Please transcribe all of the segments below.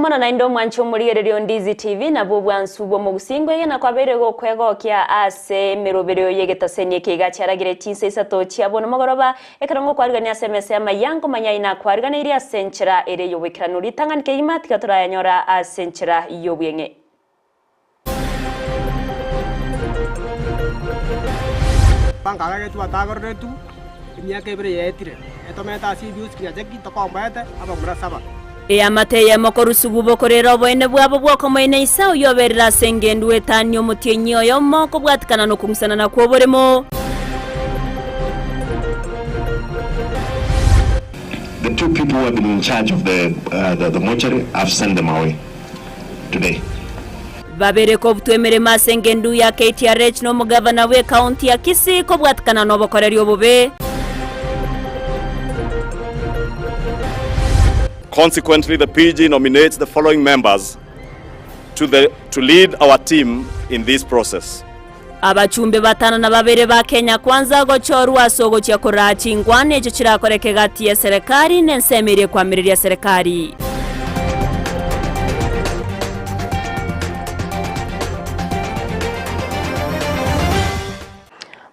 Mbuya mono naende omwanche omorigereria o Ndizi TV nabwo obwansu bw'omogusingo egena kwabeire gokwegokia ase emeroberio y'egetaseni eke iga chiaragire chinsa isato chia bono mogoroba ekero ngokwarigania ase emesa y'amaiya nkomanya aye nakwariganeirie ase enchera ere y'oboikeranu ritang'ani kegima tiga torayanyora ase enchera y'obweng'e. Bankabegetwe batagoreretwe, emiaka ebere yaetire, etomete ase ebiusi kinyacheki tokomboete abamura saba. Eamate eyemo korwa sugubo korera oboene bwabo bw'okomoina ise oyio oberire ase engendu etani omotienyi oyomo kobwatikana nokong'usanana kw'oboremo. The two people who have been in charge of the, uh, the, the mortuary, I've sent them away today. Babere kobutwa emeremo ase engendu ya KTRH na omogavana bw'ekaunti ya Kisii kobwatikana nobokoreri obobe. Consequently, the PG nominates the following members to, the, to lead our team in this process. Abachumbe batano na babere ba Kenya Kwanza gochorwa ase ogochia koraa chinkwana echio chirakoreke gati y'eserekari na ensemo eria ekwamireria serikari.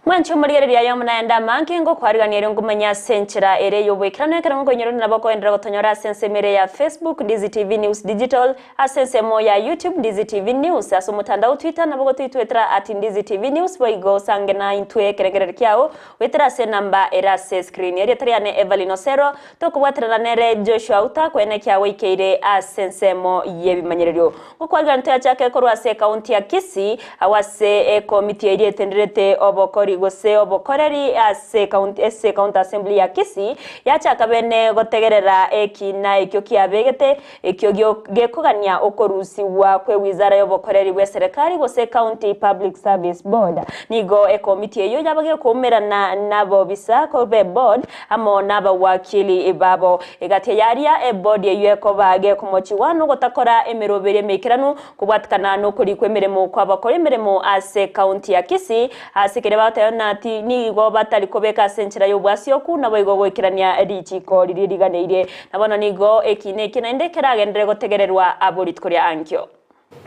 Mwanche omorigereria aye omonayande amange, ngokwarigania erio ngomanye ase enchera ere y'oboikeranu ekero ngokoinyora onde nabo okoenderera gotonyora ase ensemo ere ya Facebook, Ndizi TV News Digital, Ase ensemo ya YouTube Ndizi TV News, ase omotandao Twitter nabo gotoitwetera at Ndizi TV News boigo osange naintwe ekerengererio kiao goetera ase enamba ere ase escreen. Erieta riane Evelyn Osero, tokobwaterana nere Joshua Auta koenekia gwaikeire ase ensemo y'ebimanyererio. Ngokwarigania toyachake korwa ase ekaunti ya Kisii agwo ase ekomiti eria etenderete obokori gose obokoreri ase ekaunti ase ekaunti assembly ya Kisii yachaka bene gotegerera ekina ekio kiabegete Ekio gekogania okorusigwa kw'ewizara y'obokoreri bw'eserekari gose County Public Service Board. Nigo ekomiti eyio yaba gekoumerana nabobisa b'eboard amo nabawakili babo. Egati yaria eboard eyio ekoba gekomochigwa nogotakora emeroberio emeikeranu kobwatikana nokorikwa emeremo kw'abakori emeremo ase ekaunti ya Kisii ase keria bagoteba ng'a nigo batari kobeka ase enchera y'obwasioku naboigo goikerania richiko riria riganeirie Na bono nigo ekiina ekio naende keragenderere gotegererwa abwo rituko ria ankio.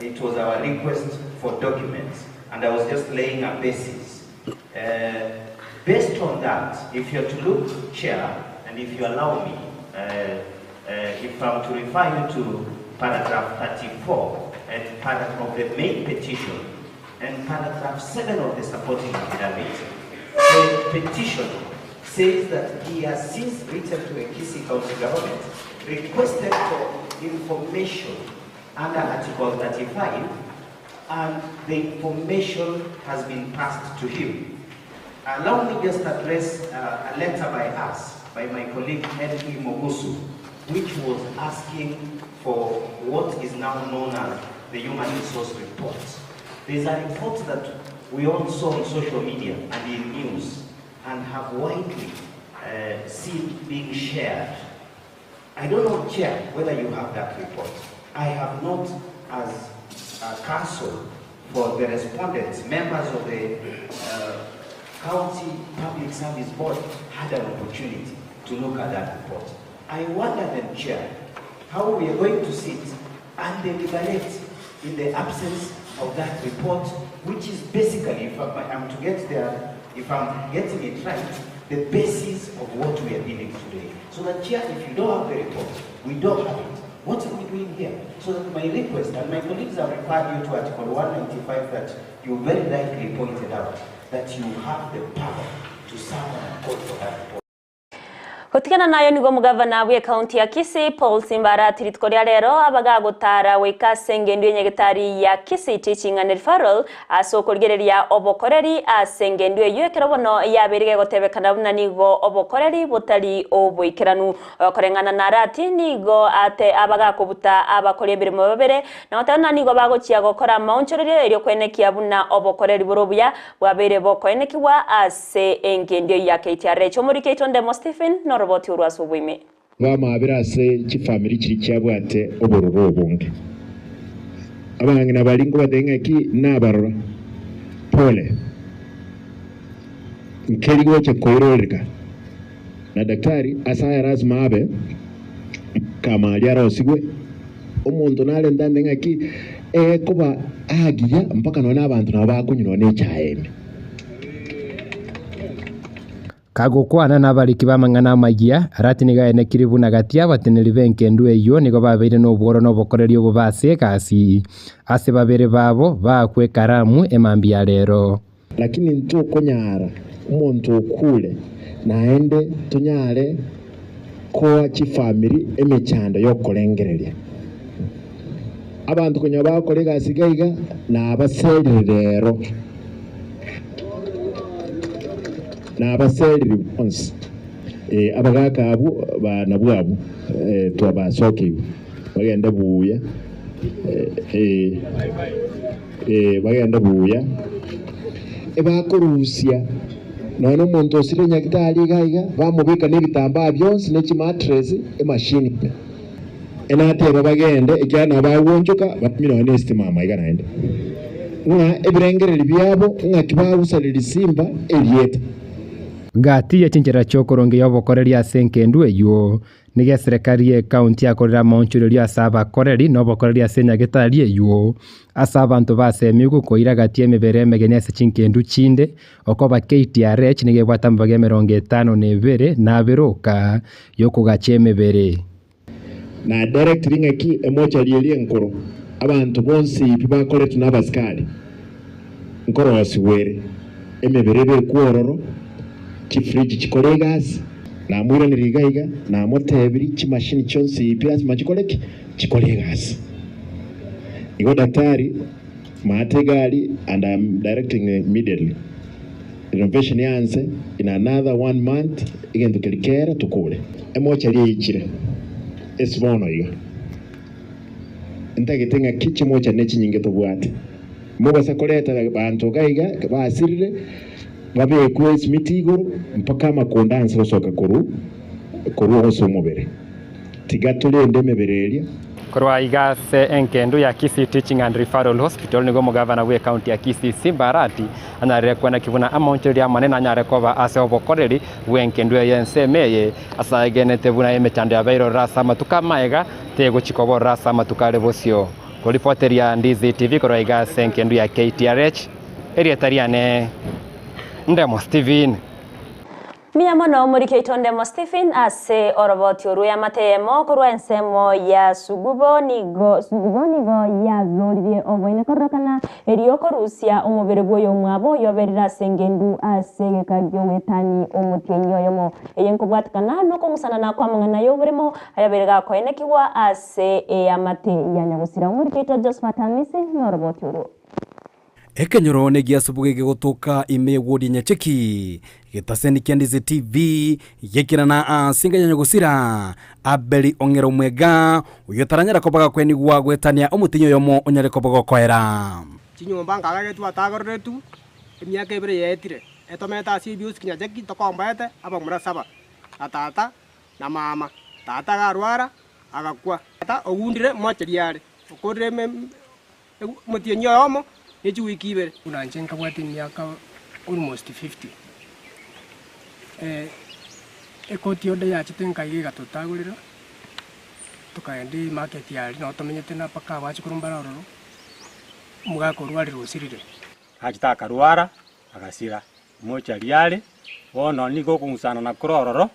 It was our request for documents and I was just laying a basis. Based on that, if you're to look, Chair, and if you allow me, if I'm to refer you to paragraph 34 and paragraph of the main petition and paragraph 7 of the supporting affidavit, the petition says that he has since written to the Kisii County government, requested for information under Article 35, and the information has been passed to him. Allow me just address a letter by us, by my colleague Henry Mogusu, which was asking for what is now known as the Human Resource Report. There's a report that we all saw on social media and in news and have widely seen being shared. I don't know, Chair, whether you have that report. I have not, as a counsel for the respondents, members of the County Public Service Board, had an opportunity to look at that report. I wonder then, Chair, how we are going to sit and deliberate in the absence of that report, which is basically, if I'm to get there, if I'm getting it right, the basis of what we are dealing today. So that, Chair, if you don't have the report, we don't have it. What are we doing here? So that my request, and my colleagues have referred you to Article 195 that you very rightly pointed out, that you have the power to summon and call for that report. Gotigana nayo nigo omogavana bw'ekaunti ya Kisii Paul Simba arati rituko ria rero abagagotara goika ase engendu y'enyagetari ya Kisii Teaching and Referral ase okorigereria obokoreri ase engendu eyio ekero bono yabeire gegotebekana buna nigo obokoreri botari oboikeranu. Koreng'ana na Arati nigo ate abagakobuta abakori emeremo babere na goteba buna nigo bagochia gokora amaonchorerio erio koenekia buna obokoreri bore obuya bwabeire bokoenekigwa ase Ase engencho eyio ya KTRH, omoriki oito Ndemo Stephen noroboti orwo ase oboime. Bamabera ase chifamiri chiria chiabwate obororo obonge. Abang'ina baria nkobatebia ng'aki nabarora, pole, nkeri gocha koirorereka na daktari ase aya lasima abe kama aria arosigwe. Omonto narente ande ng'aki egekoba aagiya mpaka nonya nabanto nabo bakonywa nonya nechae ime. Kagokwana nabariki b'amang'ana amayia, Arati nigo aenekirie buna gati y'abateneneri b'engendu eyio nigo babeire nobworo na obokoreri obobe ase egasi, ase babere babo baakwe ekaramu emambia ya rero. Lakini ntokonyara omonto okure naende tonyare koa chifamiri emechando y'okorengereria. Abanto konya bagokora egasi iga iga nabaserire rero, nabaserire bonsi. Eh, abagaka abwo ba nabwo abwo eh, twabasokigwe bagende buya eh, eh, bagende buya ebakorusia nonya na omonto osire nyagitari iga iga bamobeka na ebitambaa bionsi ne chimattress emachine ime. Enateba bagende ekiagera nabo bagwonchoka batumie nonya na estima amaiga naende ng'a ebirengererio biabo ng'aki bagusaria risimba erieta. Gati ye chinchera chi'okorongeia obokoreri ase engendu eyio, nigo eserekari y'ecounty yakorire amaonchorerio ase abakoreri na obokoreri ase enyagetari eyio, ase abanto basemigwe koira gati y'emebere emegeni ase chingendu chinde, okoba KTRH nigo ebwate amabaga emerongo etano na ebere na abere oka y'okogacha emebere. Na directly ng'aki emochari eria enkoro abanto bonsi pi bakoretwe na abasikari nkorosigwa ere, emebere ebekwe ororo, chifridge chikore egasi. Namoiraneria iga iga, namotebirie chimashini chionsi pi lasima chikore ki? Chikore egasi. Igo daktari maate egari and I am directing immediately renovation yaanse in another one month egento keria kere tokore. Emochari eichire ase bono iga. Ntagete ng'aki chimochari ne chinyinge tobwate. Mobasa koreta abanto iga iga basirire babekwe esimiti igoro mpaka amakonda anse gosoka korwa korwa ase omobere. Tiga torende emebere eria. Korwa aiga ase engendu ya Kisii Teaching and Referral Hospital nigo omogavana bw'ecounty ya Kisii Simba Arati anyarire kweneki buna amaonchoreria amanene anyare koba ase obokoreri bw'engendu eye ensemo eye ase aegenete buna emechando yabeire ororo ase amatuko amaega tegochi koba ororo ase amatuko are bosio. Koripoteria Ndizi TV korwa aiga ase engendu ya KTRH, erieta riane Ndemo Stephen. Mbuya mono omoriki oito Ndemo Stephen ase oroboti orwo y'amate eyemo korwa ensemo ya Sugubo nigo Sugubo nigo yarorie oboene kororokana erio korusia omobere bw'oyomwabo oyoberire ase engendu ase egeka gi'ogoetani omotienyi oyomo. Eye nkobwatekana nokong'usanana kw'amang'ana y'oboremo ayabere gakoenekigwa ase eamate ya nyagosira. Omoriki oito Josephat Amisi noroboti orwo. Ekenyoro negiasubuge gegotoka ime y'ewodi ya Nyacheki, getaseni kia Ndizi TV gekerana ase enka ya nyagosira Abeli Ong'era Omwega, oyio otaranyara koba gakwenigwa goetania omotenyi oyomo onyare koba gokoera. Chinyomba nkabegetwe twatagoreretwe, emiaka ebere yaetire, etomete ase ebiosiki Nyacheki tokomboete abamura saba, na tata na mama. Tata akarwara, agakwa. Tata ogundire mocheria are, okorire eme. Omotienyi oyomo ne chiwiki ibere. Buna inche nkabwate emiaka almost 50, ekoti onde yachete nkaiga egatotagorera, tokagenda emarket aria nabo tomenyete na mpaka abachokoro mbare ororo, omogaka orwarire osirire. Achete akarwara, agasira, mochari are, bono nigo okong'usana na korwa ororo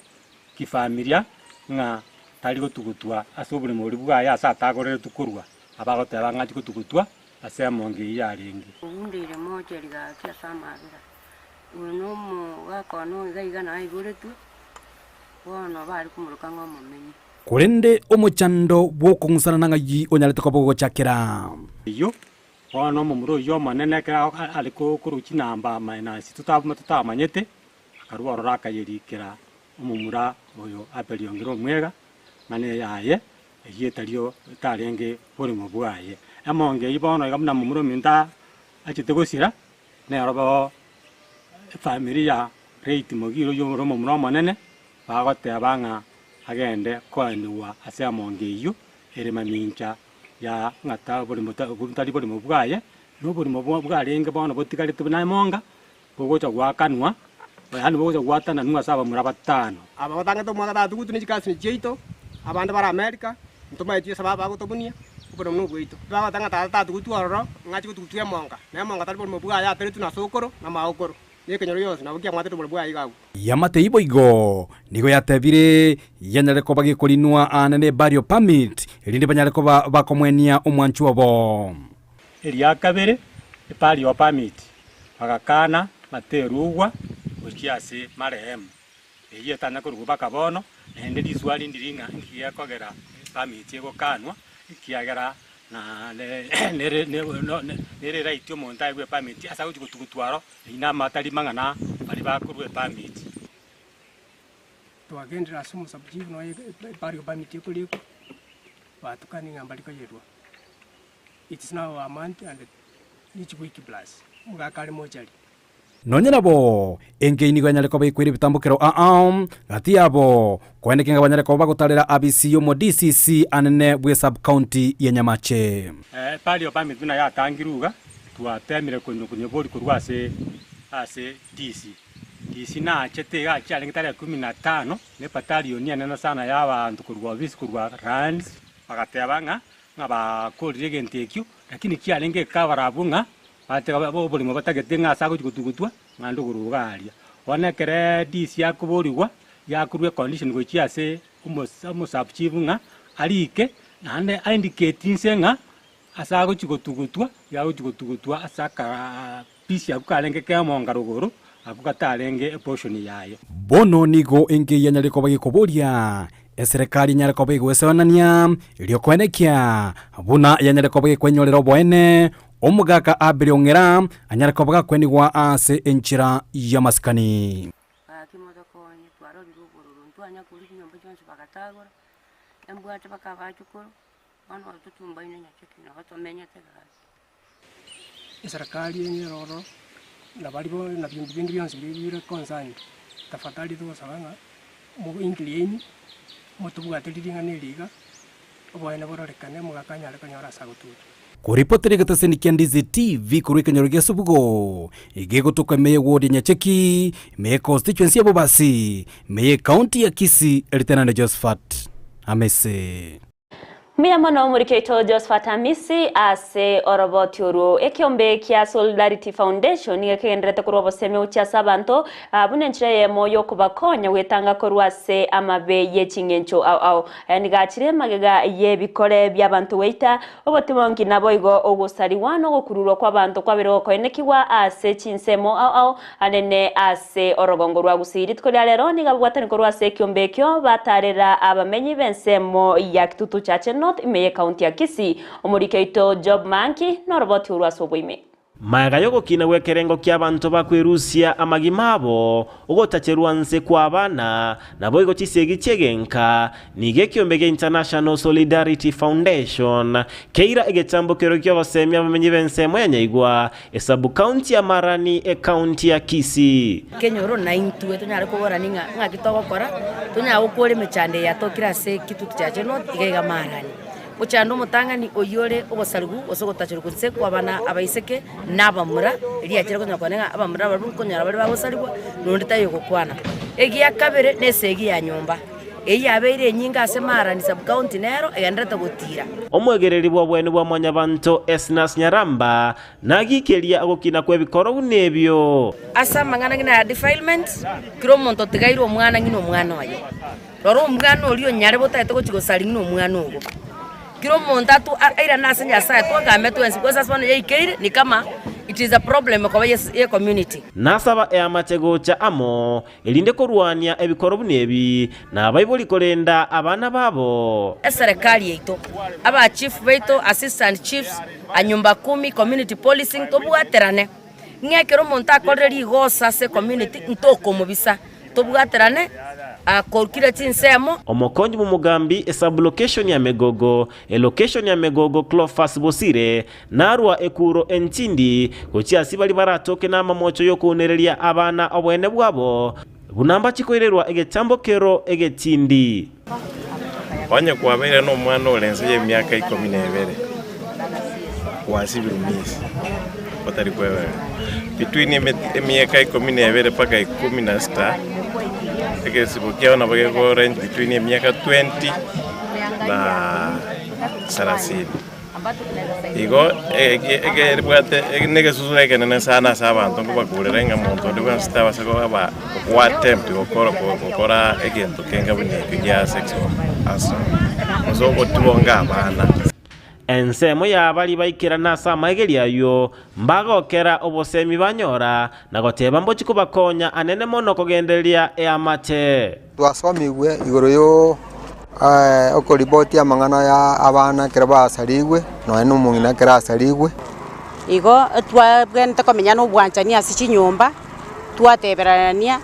kifamilia ng'a tari gotugutwa ase oboremo boria bwaye ase atagoreretwe korwa, abagoteba ng'a achie gotugutwa ase emonga eyio yarenge. Ogundeire mocheri gaki ase amabera, oyo nomogaka one oyo iga iga naiboretwe, bono bare komoroka ng'a omomenyi. Korende omochando bw'okong'usana nang'ai onyarete koba ogochakera? Eyio bono omomura oyio omonene ekero are korwa chinamba minus totamanyete, akarua ororo akayerikera Omomura oyo Abeli ongire omwega, ng'a neyaye, eyio etario etarenge borimo bwaye. Emonga eyio bono iga buna momura ominto achete gosira, nero bo efamiri ya late Mogire oyio ore omomura omonene, bagoteba ng'a agende koenigwa ase emonga eyio ere mamincha ya ng'a ta borimo ta tari borimo bwaye, na oborimo bwarenge bono botigarete buna emonga. Bogocha goakanwa, yaani bogocha goatananwa ase abamura batano. Aba batangete omwaka tatugutu ne chikasini chiaito, abande bare America, ntomaeti ase baba bagotobunia. Oborimo nobwaito. Bagoteba ng'a tata tatugutwa ororo, ng'a achie gotugutwa emonga, na emonga tari borimo bwaye ateretwe na sokoro na magokoro, na ekenyoro gionsi nabo kiamwatete oborimo bwaye iga agwo. Yamate eyio boigo nigo yatebire yanyare koba gekorinwa aane ne burial permit, erinde banyare koba bakomwenia omwanchwa obo. Eria kabere, eburial permit, bagakana ng'a terugwa gochia ase marehemu. Eyio etanya korugwa mpaka bono, naende riswali ndiri ng'a inki gekogera permit egokanwa, ekiagera nere right omonto aegwe epermit ase agochi gotugutwa aro, eyio namatari mang'ana baria bakorwa epermit. Twagendire ase omosabuchifu nonya ebarial permit ekorikwa, batukani ng'a mbari koyerwa. It's now a month and each week plus, omogaka are mochari. Nonya nabo, enka eyio nigo yanyare koba ekwera ebitambokero aa gati yabo, koeneke ng'a banyare koba bagotarera abisi y'omo DCC anene bwe sub-county ya Nyamache. Epario permit buna yatangirwe iga, twatemire konyebori korwa ase ase DC. DC nachete iga chiarenge tarehe kumi na tano, ne ebatalioni enene sana ya abanto korwa ofisi korwa lands, bagateba ng'a ng'a bakorire egento ekio, lakini kiarenge ekabarabwo ng'a Bateba oborimo batagete ng'a ase agochia gotugutwa, ng'a ndogoro iga aria. Bono ekere DC akoborigwa, yakorwa econdition gochia ase omo sub chief ng'a arike, naende a indicate inse ng'a ase agochia gotugutwa, yagochia gotugutwa ase aka piece akwo karenge kemonga rogoro, akwo katarenge eportion yaye. Bono nigo enka eyanyare koba gekoboria Eserekari enyare koba egoesoanania, erio koenekia buna yanyare koba gekwenyorera oboene, omogaka Abeli ong'era anyare koba gakwenigwa ase enchera y'amasikani. Gaki motokonye, twarorire obororo, ntwanya koria chinyomba chionsi bagatagora, embwate bakabachukuru, bono totumbaine nyacheki nabo tomenyete gaki. Eserekari eye ere ororo, na baria bo na binto binde bionsi biria bire concerned, tafadhali togosaba ng'a mobe incline, motobwate ring'ana eri iga, oboene bororekane omogaka anyare konyora ase agotucha. Koripotera egetaseni kia Ndizi TV korwa ekenyoro gia Subugo, egegotoka ime ye ward ya Nyacheki, ime ye constituency ya Bobasi, ime ye county ya Kisii, Lieutenant Josephat Amese. Mbuya mono omoriki oito Josphat Amisi ase oroboti orwo. Ekeombe kia Solidarity Foundation nigo kegendererete korwa obosemi gochia ase abanto buna enchera eyemo yokobakonya gwetanga korwa ase amabe ye ching'encho ao ao. Aya nigo achire magega y'ebikore bi'abanto goita obotimonki naboigo ogosarigwa na ogokururwa kw'abanto kwabeire gokoenekigwa ase chinsemo ao ao Anene ase orogongo rwa Gusii. Rituko ria rero nigo ababwatani korwa ase ekiombe ekio batarera abamenyi b'ensemo ya Kitutu Chache North ime y'ekaunti ya Kisii. Omoriki oito Job Manki noroboti orwo ase oboime. Magega y'ogokina gw'ekerengo ki'abanto bakwerusia amagima abo, ogotacherwa nse kw'abana, naboigo chisegi chi'egenka, Nigo ekiombe gia International Solidarity Foundation keira egetambokero ki'ogosemia abamenyi b'ensemo ya Nyaigwa, esabukaunti ya Marani, ekaunti ya Kisii. Kenyoro naintwe tonyare koborani ng'a ng'aki togokora, tonyare gokora emechando eye yatokire ase Kitutu Chache North iga iga Marani. Mochando omotang'ani oyio ore ogosarigwa gose ogotacherwa inse kw'abana abaiseke na abamura, riachire konyora kwane ng'a abamura nabarabwo nkonyora bare bagosarigwa, na onde taiyo ogokwana. Egia kabere nesegi ya nyomba. Eyio yabeire enyinga ase Marani Sub-county nero egendererete gotiira. Omwegereri bw'oboene bwa Mwanyabanto Esnas Nyaramba nagikeria ogokina kw'ebikoro buna ebio. Ase amang'ana ng'ina ya defilement, kera omonto otigaire omwana ng'ina omwana oye. Rora omwana oria onyare botagete gochia gosaria ng'ina omwana ogo. Kera omonto atu airane ase Nyasaye twagame twensi because ase bono yaikeire ni kama it is a problem koba ye community. Nasaba eamate gocha amo, erinde korwania ebikoro buna ebi, na abaibori korenda abana babo. Eserekari yaito, aba chief baito, assistant chiefs, anyumba kumi, community policing tobwaterane ng'a ekero omonto akorire rigoso ase ecommunity ntokomobisa, tobwaterane korwa kera chinsemo. Omokonyi bw'omogambi esub-location ya Megogo, elocation ya Megogo Cleophas Bosire, Narua ekuro entindi gochia ase baria baratoke namamocho y'okounereria abana oboene bwabo, buna mbachie koirerwa egetambokero egetindi. Onye kwabeire nomwana ore inse y'emiaka ikomi na ebere, gwasibirwe misi otari kweberera. Between emiaka ikomi na ebere mpaka ikomi na sita, egesibo kiao nabo geko range between emiaka 20 na sarasini. Igo egebwate negesusuro ekenene sana ase abanto nkobakurera ng'a monto onde bwensi tabasa koba goattempt gokora gokora egento kenge buna ekio gia sexual assault gose ogotibonga abana. Ensemo ya baria baikerana ase amaegerio ayio, mbagokera obosemi banyora, na goteba mbochie kobakonya anene mono kogendereria eamate. Twasomigwe igoro yo okoripoti amang'ana ya abana ekero basarigwe, nonya na omong'ina ekero asarigwe. Igo twabwenerete komenya na obwanchani ase chinyomba, twatebererania,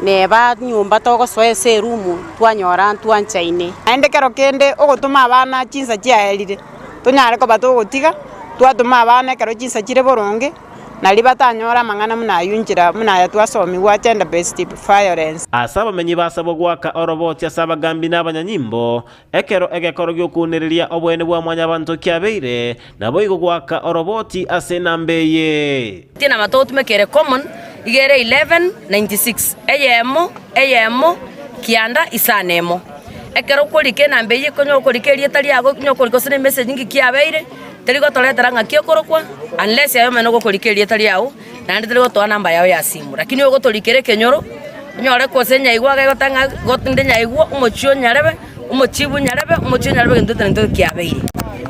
neba nyomba togosoa ase erumu twanyora ntwanchaine. Naende kero kende ogotoma abana chinsa chiaerire, tonyare koba togotiga, twatoma abana ekero chinsa chire boronge, nario batanyore amang'ana buna ayio inchera buna aya twasomigwa gender based violence. Ase abamenyi basabwa goaka oroboti ase abagambi na abanyanyimbo, ekero egekoro gi'okounereria oboene bwa Mwanyabanto kiabeire, naboigo goaka oroboti ase enamba eye. Tina amatogotumeka ere common iga ere 1196 eyemo eyemo kianda isano emo. Ekero okorika enamba eyio konya okorika erieta riago konya okorika gose na emessage ng'iki kiabeire. Teri gotoretera ng'aki okorokwa, unless aye omene ogokorika erieta riao, naende teri gotoa namba yao ya simu. Lakini ogotorikera ekenyoro, onyore gose nyaigwa iga egoteba ng'a got inde nyaigwa, omochie o nyarebe, omochibu nyarebe, omochie o nyarebe egento ekio ntoki kiabeire.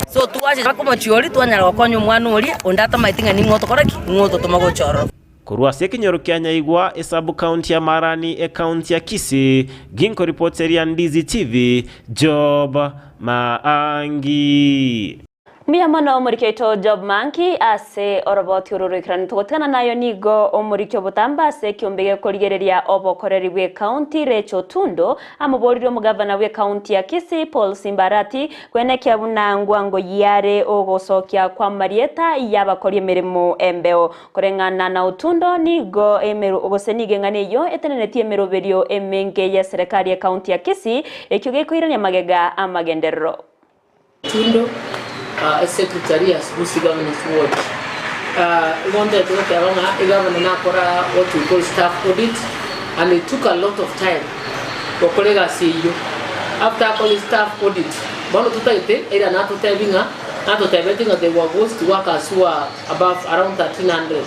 So twacha mpaka omochie oria twanyara gokonya omwana oria, onde atamaeti ng'a ning'o otokora ki? Ning'o ototoma gocha ororo. Korwa ase ekenyoro kia Nyaigwa, esabu-county ya Marani, ecounty ya Kisii, ginkoripoteria Ndizi TV, Job Maangi. Mbuya mono omoriki oito Job Manki ase oroboti oro roikeranu togotigana nayo nigo omoriki obotambe ase ekiombe gekorigereria obokoreri bw'ecounty Rachel Otundo amoboririe omogavana bw'ecounty ya Kisii Paul Simba Arati kwenekia buna ngwango yare ogosokia kw'amarieta y'abakori emeremo embeo Koreng'ana na Otundo, nigo emero gose nigo eng'ana eyio etenenetie emeroberio emenge y'eserekari y'ecounty ya Kisii, ekio gekoirania magega amagenderero. Otundo, Esecretary ya Gusii Governance Watch, igo ntagete goteba ng'a egavana nakora what we call staff audit and it took a lot of time gokora egasi eyio. After akore staff audit, bono totagete either natotebi ng'a natotebeti ng'a there were ghost workers who are above around 1300.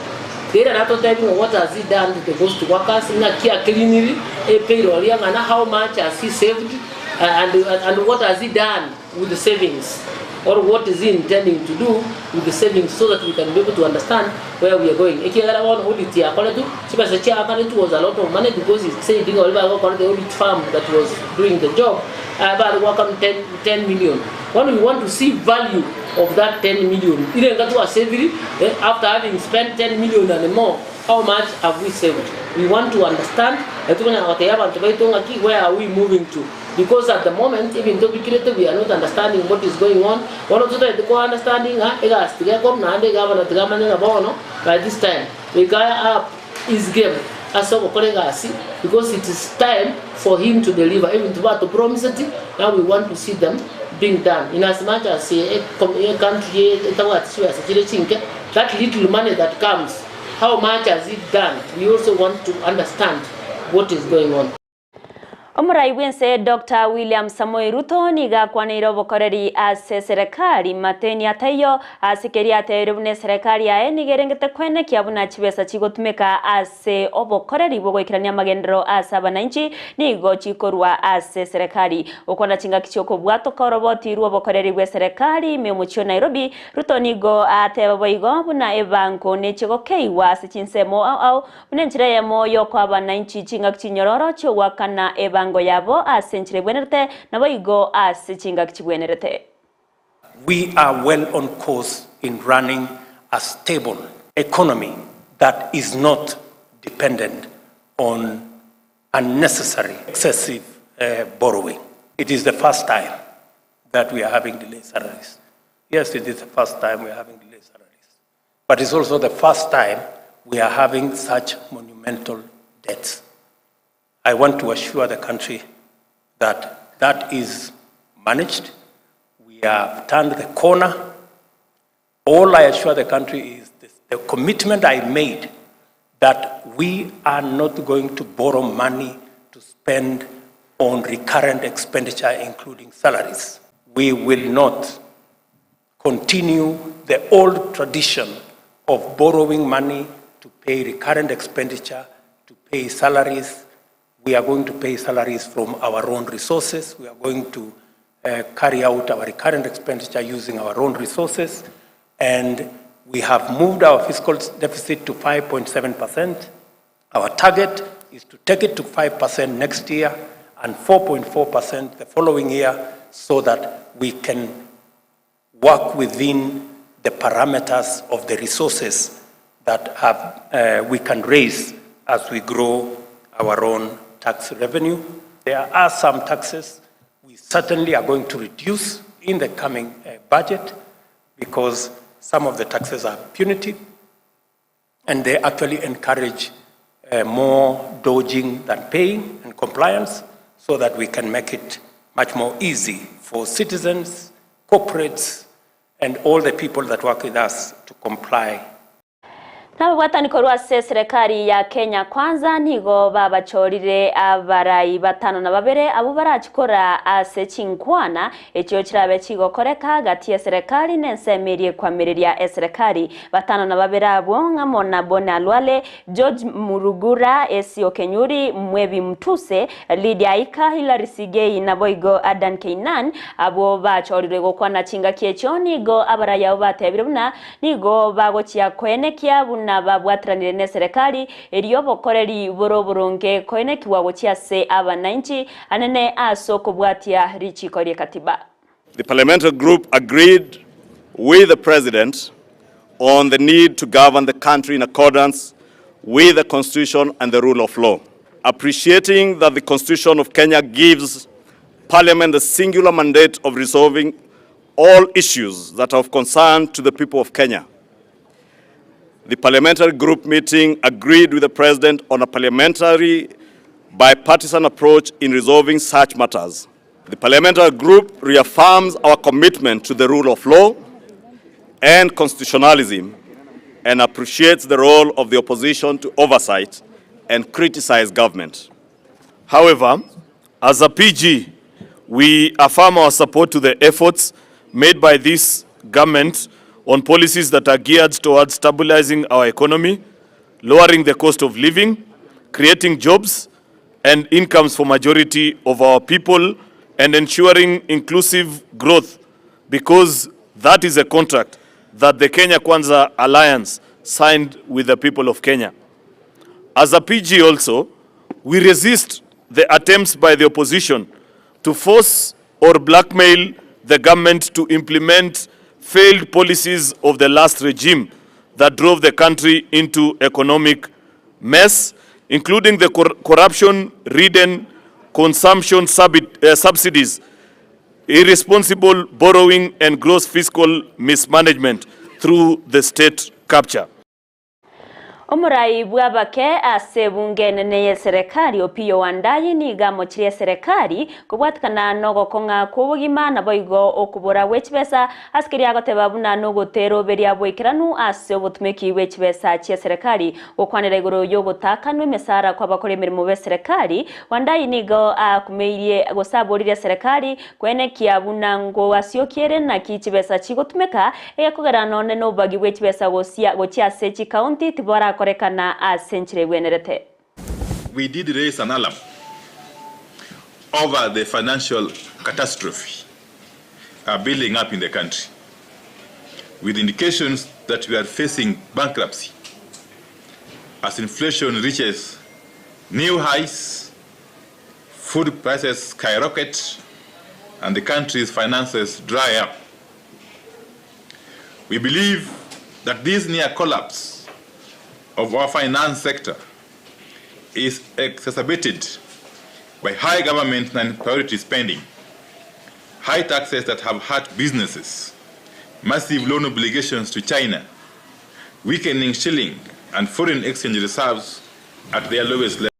Riria natotebie ng'a what has he done to the ghost workers, ng'aki akeliniri epayroll ng'a how much has he saved and, and what has he done with the savings or what is he intending to do with the savings so that we can be able to understand where we are going. Ekiagera bono audit yakoretwe, chibesa chiakanetwe was a lot of money because he said ng'a baria bagokora the audit firm that was doing the job bare goakana 10, 10 million. Bono we want to see value of that 10 million. Irenga twasaviri eh, after having spent 10 million and more, how much have we saved? We want to understand, na tokonyara gotebia abanto baito ng'aki where are we moving to? Because at the moment ebinto bikirete we are not understanding what is going on. Bono totagete ko understanding ng'a egasi tiga ekorwa naende egavana tiga amanye ng'a bono by this time goika up his game ase ogokora egasi because it is time for him to deliver ebinto batopromiseti now we want to see them being done in as much as a country etabwati chibesa chire chinke that little money that comes how much has it done we also want to understand what is going on. Omorai bw'ense Doctor William Samoei Ruto nigo akwaneire obokoreri ase eserekari mateni ataiyo ase keria atebirie buna eserekari yaye nigo erengete koenekia buna chibesa chigotumeka ase obokoreri bw'ogoikerania amagenderero ase abananchi nigo chikorwa ase eserekari. Gokwana chingaki chi'okobwatoka oroboti rw'obokoreri bw'eserekari ime omochie o Nairobi, Ruto nigo ateba boigo buna ebango nechigokeigwa ase chinsemo ao ao Buna enchera eyemo y'okoa abananchi chingaki chinyororo chi'ogoakana ebango yabo ase enchera ebwenerete, naboigo ase chingaki chibwenerete. We are well on course in running a stable economy that is not dependent on unnecessary excessive borrowing. It is the first time that we are having delayed salaries. Yes, it is the first time we are having delayed salaries. But it's also the first time we are having such monumental debts. I want to assure the country that that is managed. We have turned the corner. All I assure the country is this, the commitment I made that we are not going to borrow money to spend on recurrent expenditure, including salaries. We will not. continue the old tradition of borrowing money to pay recurrent expenditure, to pay salaries. We are going to pay salaries from our own resources. We are going to uh, carry out our recurrent expenditure using our own resources. And we have moved our fiscal deficit to 5.7%. Our target is to take it to 5% next year and 4.4% the following year so that we can work within the parameters of the resources that have, uh, we can raise as we grow our own tax revenue. There are some taxes we certainly are going to reduce in the coming uh, budget because some of the taxes are punitive and they actually encourage uh, more dodging than paying and compliance so that we can make it much more easy for citizens, corporates, and all the people that work with us to comply. Nababwatani korwa ase eserekari ya Kenya Kwanza nigo babachorire abarai batano na babere abwo barachie koraa ase chinkwana echio chirabe chigokoreka gati y'eserekari na ensemo eria ekwamireria eserekari. Batano na babere abwo ng'amo na Boni Khalwale, George Murugura, Esio Kenyuri, Mwebi Mutuse, Lydia Aika, Hillary Sigei naboigo Adan Keynan. Abwo bachorirwe gokwana chingaki echio nigo abarai abwo batebire buna Nigo bagochia koenekia buna babwataranire neserekari, erio obokoreri bore oboronge koenekigwa gochia ase abanainchi anene ase okobwatia richiiko ri'ekatiba. The parliamentary group agreed with the president on the need to govern the country in accordance with the constitution and the rule of law. Appreciating that the constitution of Kenya gives parliament the singular mandate of resolving all issues that are of concern to the people of Kenya. The parliamentary group meeting agreed with the president on a parliamentary bipartisan approach in resolving such matters. The parliamentary group reaffirms our commitment to the rule of law and constitutionalism and appreciates the role of the opposition to oversight and criticize government. However, as a PG, we affirm our support to the efforts made by this government on policies that are geared towards stabilizing our economy, lowering the cost of living, creating jobs and incomes for majority of our people, and ensuring inclusive growth, because that is a contract that the Kenya Kwanza Alliance signed with the people of Kenya. As a PG also, we resist the attempts by the opposition to force or blackmail the government to implement failed policies of the last regime that drove the country into economic mess, including the cor corruption-ridden consumption uh, subsidies, irresponsible borrowing and gross fiscal mismanagement through the state capture. Omorai bw'abake ase ebunge enene y'eserekari Opiyo Wandayi nigo amochirie eserekari kobwatikana nogokong'a kw'obogima naboigo okobora gwe chibesa ase keria agoteba buna nogoteroberia boikeranu ase obotumeki bwe chibesa chi'eserekari. Gokwanera igoro y'ogotakanwa emesara kw'abakori emeremo b'eserekari, Wandayi nigo akumeirie gose aboririe eserekari Kwenekia buna ngoasiokia ere naki chibesa chigotumeka, egekogera nonye nobobagi bwe chibesa gosia gochia ase chikaunti tiborakorekana ase enchera egwenerete. We did raise an alarm over the financial catastrophe building up in the country with indications that we are facing bankruptcy as inflation reaches new highs food prices skyrocket and the country's finances dry up. We believe that this near collapse of our finance sector is exacerbated by high government and priority spending, high taxes that have hurt businesses, massive loan obligations to China, weakening shilling and foreign exchange reserves at their lowest level.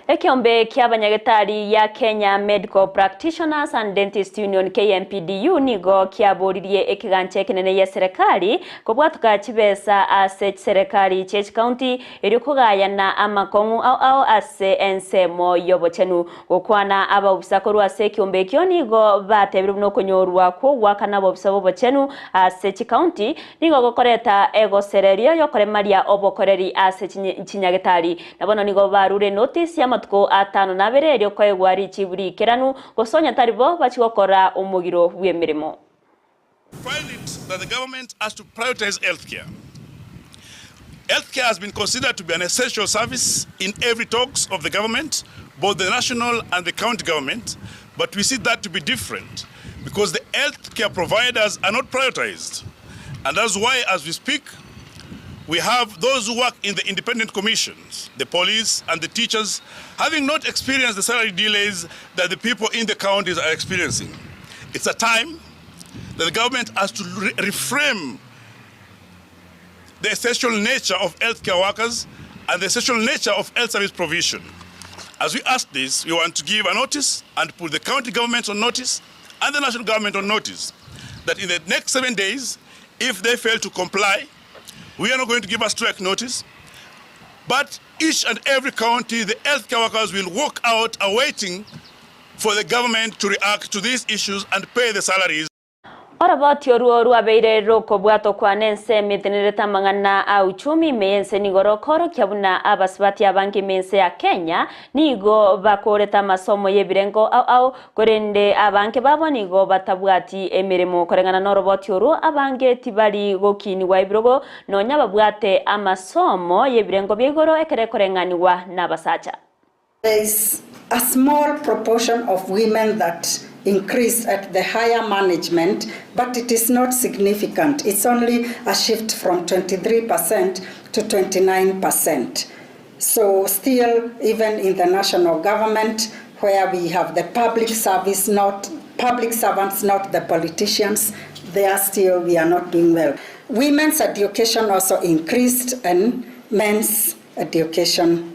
Ekeombe kia abanyagetari ya Kenya Medical Practitioners and Dentists Union, KMPDU, nigo kiaboririe ekegancha ekenene ye serekari kobwatoka chibesa ase chiserekari chie chikaunti erio kogayana amakong'u ao ao ase ensemo y'obochenu. Gokwana abaobisa korwa ase ekeombe ekio nigo batebire buna okonyorwa kw'ogoakana obobisa bw'obochenu ase chikaunti nigo gokoreta egosereria y'okoremaria obokoreri ase chinyagetari. Na bono nigo barure enotice y'amatuko atano na abere erio koegwa richibu riikeranu, gose onye tari bo bachie gokora omogiro bw'emeremo. Find it that the government has to prioritize healthcare. Healthcare has been considered to be an essential service in every talks of the government, both the national and the county government, but we see that to be different because the healthcare providers are not prioritized. And that's why, as we speak, we have those who work in the independent commissions, the police and the teachers, having not experienced the salary delays that the people in the counties are experiencing. It's a time that the government has to re reframe the essential nature of healthcare workers and the essential nature of health service provision. As we ask this, we want to give a notice and put the county governments on notice and the national government on notice that in the next 7 days, if they fail to comply, we are not going to give a strike notice, but each and every county, the healthcare workers will walk out awaiting for the government to react to these issues and pay the salaries. Oroboti orwo rwabeire rokobwatokwa nense emetenerete amang'ana a uchumi ime y'ense nigo rokoorokia buna abasubati abange ime y'ense ya Kenya nigo bakorete amasomo y'ebirengo ao ao korende abange babo nigo batabwati emeremo. Koreng'ana noroboti orwo abange tibari gokinigwa ebirogo nonya babwate amasomo y'ebirengo bia igoro ekero ekoreng'anigwa nabasacha. There is a small proportion of women that increased at the higher management, but it is not significant. It's only a shift from 23% to 29%. So still, even in the national government, where we have the public service, not public servants, not the politicians, there still we are not doing well. Women's education also increased and men's education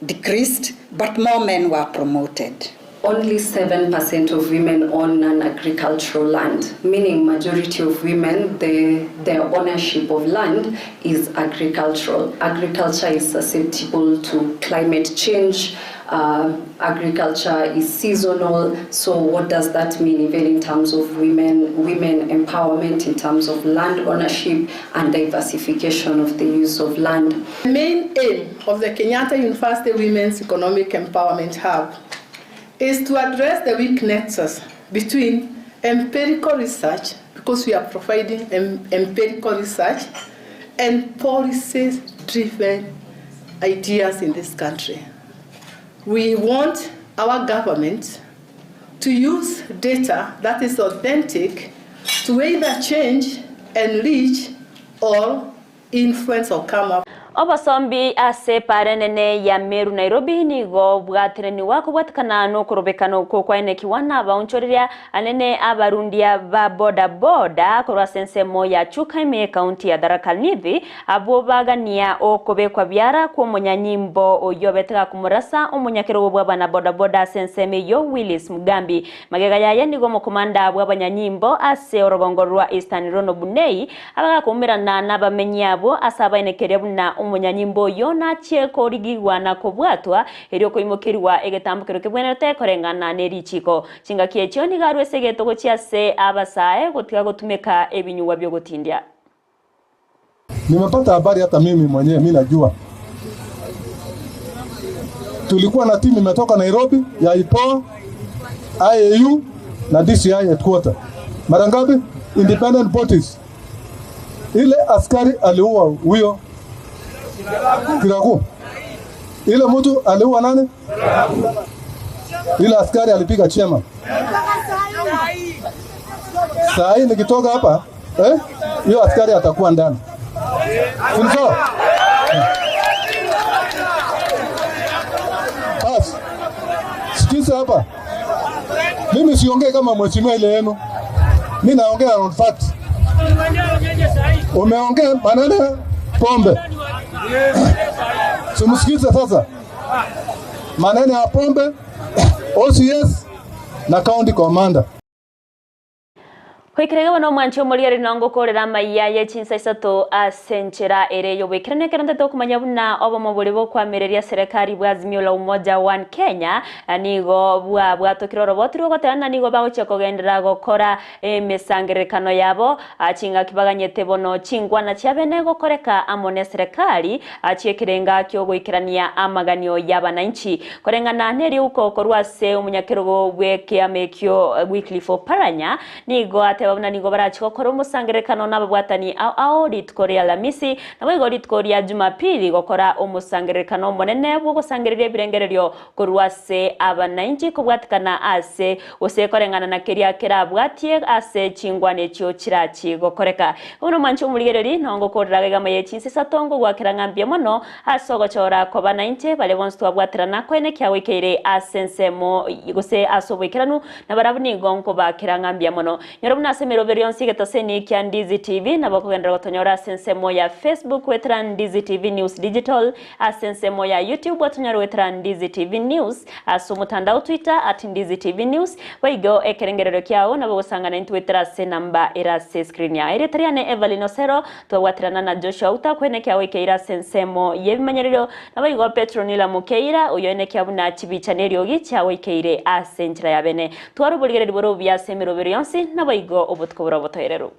decreased, but more men were promoted. Only 7% of women own non-agricultural land, meaning majority of women, their ownership of land is agricultural. Agriculture is susceptible to climate change. Agriculture is seasonal. So what does that mean even in terms of women empowerment, in terms of land ownership and diversification of the use of land? The main aim of the Kenyatta University Women's Economic Empowerment Hub is to address the weak nexus between empirical research, because we are providing empirical research, and policy-driven ideas in this country. We want our government to use data that is authentic to either change, enrich, or influence or come up. Obosombi ase epara enene ya Meru Nairobi nigo bwateneniwa kobwatekana nokorobekana okwo kwaenekiwa nabaonchoreria anene abarundia ba boda boda korwa ase ensemo ya Chuka ime ekaunti ya Tharaka Nithi abwo bagania okobekwa biara kwa omonyanyimbo oyio obete gakomorasa omonyakerogo bwa abana boda boda ase ensemo eyio Willis Mugambi. Magega yaye nigo omokomanda bwa abanyanyimbo ase orogongo rwa Eastern Rono Bunei abagakuumerana nabamenyi abo ase abaenekeria buna omonyanyimbo oyo nachie korigigwa na kobwatwa erio koimokerwa egetambokero kebwenerete koreng'ana nerichiko. Chingaki echio nigo arwe ase egetogo chiase abasae gotiga gotumeka ebinyugwa byogotindia. Nimepata habari hata mimi mwenyewe mimi najua. Tulikuwa na timu imetoka Nairobi ya IPOA, IAU na DCI headquarter. Mara ngapi? Independent bodies. Ile askari aliua huyo Kiragu. Ile mtu aliua nani? Ile askari alipiga chema. Saa hii nikitoka hapa, hiyo askari atakuwa ndani. Sinzo? Bas. Sikiza hapa. Mimi siongei kama mheshimiwa ile yenu. Mimi naongea on fact. Umeongea maneno pombe. Simsikize sasa. Maneno ya pombe, OCS na county commander. Goikera iga bono omwanchi omorigereria nongo okorera amaiya ye chinsa isato ase enchera ere y'oboikeranu ekero ntete okomanya buna obomo boria bokoamereria serekari bwa Azimio la Umoja One Kenya nigo bwabwatokire oroboti rw'ogoteba ng'a nigo bagochia kogenderera gokora emesangererekano yabo chingaki baganyete bono chinkwana chiabene gokoreka amo neserekari chi'ekerenga ki'ogoikerania amaganio y'abananchi. Koreng'ana neriuko korwa ase omonyakerogo bw'ekiama ekio Wycliffe Oparanya, nigo ateba buna nigo barache gokora omosangererekano nababwatani ao ao rituko ria Alamisi, naboigo rituko ria Jumapili gokora omosangererekano omonene bw'ogosangereria ebirengererio korwa ase abananchi kobwatikana ase gose koreng'ana na keria kerabwatie ase chingwana echio chirachi gokoreka. Bono mwanche omorigereria, nao ngokorera egama ye chinsa isato ngogwakera ng'a mbuya mono ase ogochora koba nainche, baria bonsi twabwaterana koene kiagoikeire ase ensemo gose ase oboikeranu, na barabwo nigo nkobakera ng'a mbuya mono. Nyora buna ase emeroberi yonsi egetaseni kia Ndizi TV nabo okogenderera gotonyora ase ensemo ya Facebook goetera Ndizi TV News Digital, Ase ensemo ya YouTube otonyore goetera Ndizi TV News, ase omotandao Twitter at Ndizi TV News, boigo ekerengererio kiao nabo ogosangana intwe goetera ase enamba ere ase escreen yao. Erieta riane Evelyn Osero, twabwaterana na Joshua Outa koenekia goikeira ase ensemo y'ebimanyererio, naboigo Petronila Mukeira oyo oenekia buna chibicha neriogi chiagoikeire ase enchera ya bene. Twara oborigereria bore obuya ase emeroberi yonsi, naboigo obotuko bore obotoereru.